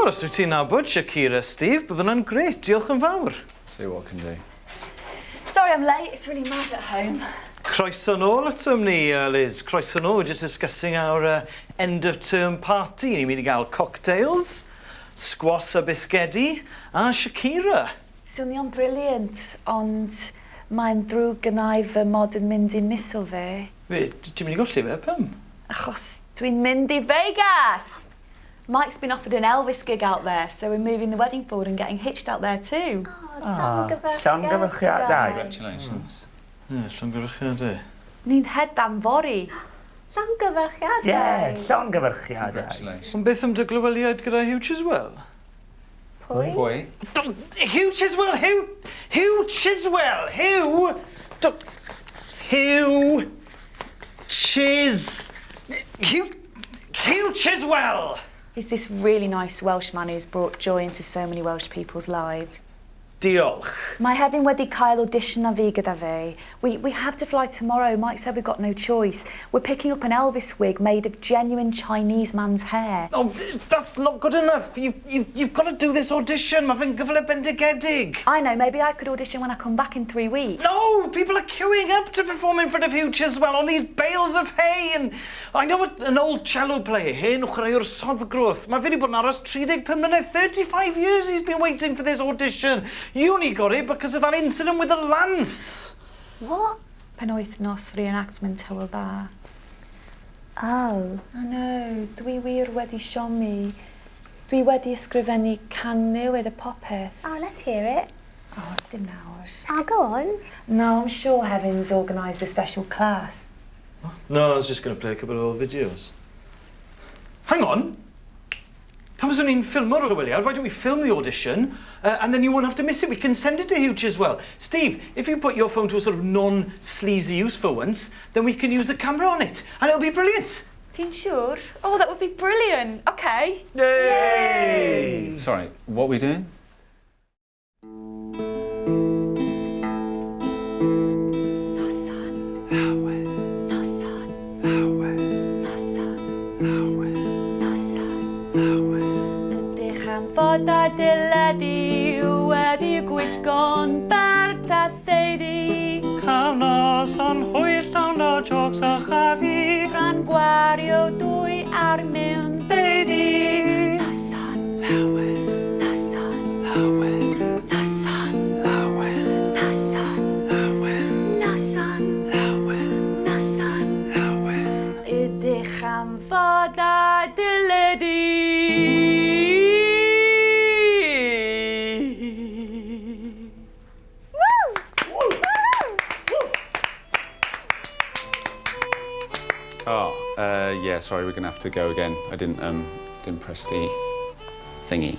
Wel, os wyt ti'n nabod Shakira, Steve, bydd hwnna'n grêt. Diolch yn fawr. See what I can do. Sorry I'm late, it's really mad at home. Croeso nôl atom ni, Liz. Croeso nôl. We're just discussing our end of term party. Ni'n mynd i gael cocktails, squash a bisgedi, a Shakira. Swnio'n brilliant, ond mae'n ddrwg gennai fy mod yn mynd i miso fe. Be, ti'n mynd i golli fe? Pam? Achos dwi'n mynd i Vegas! Mike's been offered an Elvis gig out there, so we're moving the wedding forward and getting hitched out there too. Oh, Llongyfarchiadau. Congratulations. Ie, llongyfarchiadau. Ni'n hedfan fory. Llongyfarchiadau. Ie, llongyfarchiadau. Congratulations. Ond beth am dy glyweliad gyda Huw Chiswell? Pwy? Pwy? Huw Chiswell! Huw! Huw Chiswell! Huw! Huw! Chis! Huw! Huw Chiswell! He's this really nice Welsh man who's brought joy into so many Welsh people's lives. Diolch. Mae Hefin wedi cael audition na fi gyda fe. We have to fly tomorrow. Mike said we've got no choice. We're picking up an Elvis wig made of genuine Chinese man's hair. Oh, that's not good enough. You've got to do this audition. Mae fe'n gyfle bendigedig. I know, maybe I could audition when I come back in 3 weeks. No, people are queuing up to perform in front of Huw Chiswell on these bales of hay. And I know an old cello player, hen chwaraewr soddgrwth. Mae fe wedi bod yn aros 35 mlynedd, 35 years he's been waiting for this audition. You only got it because of that incident with the lance. What? Penwythnos reenactment Hywel Dda. Oh. I know, dwi wir wedi siomi. Dwi wedi ysgrifennu cân newydd a popeth. Oh, let's hear it. Oh, dim nawr. Oh, go on. No, I'm sure Hefin's organised a special class. No, I was just going to play a couple of old videos. Hang on! Pam fyswn ni'n ffilmo'r glyweliad? Why don't we film the audition and then you won't have to miss it? We can send it to Huw Chiswell. Steve, if you put your phone to a sort of non-sleazy use for once, then we can use the camera on it and it'll be brilliant. Ti'n siŵr? Oh, that would be brilliant. Okay. Yay! Sorry, what are we doing? Noson. Lawen. Noson. Lawen. Noson. Lawen. Noson. Lawen. Ydych am fod ar deledu wedi gwisgo'n bert a theidi. Cael noson hwyl llawn o jôcs a chafu. Tra'n gwario dwy ar mewn Beidi. Noson. Lawen. Noson. Lawen. Noson. Lawen. Noson. Lawen. Noson. Lawen. Noson. Lawen. Ydych am fod ar deledu. Woo! Woo! Oh, yeah, sorry, we're going to have to go again. I didn't press the thingy.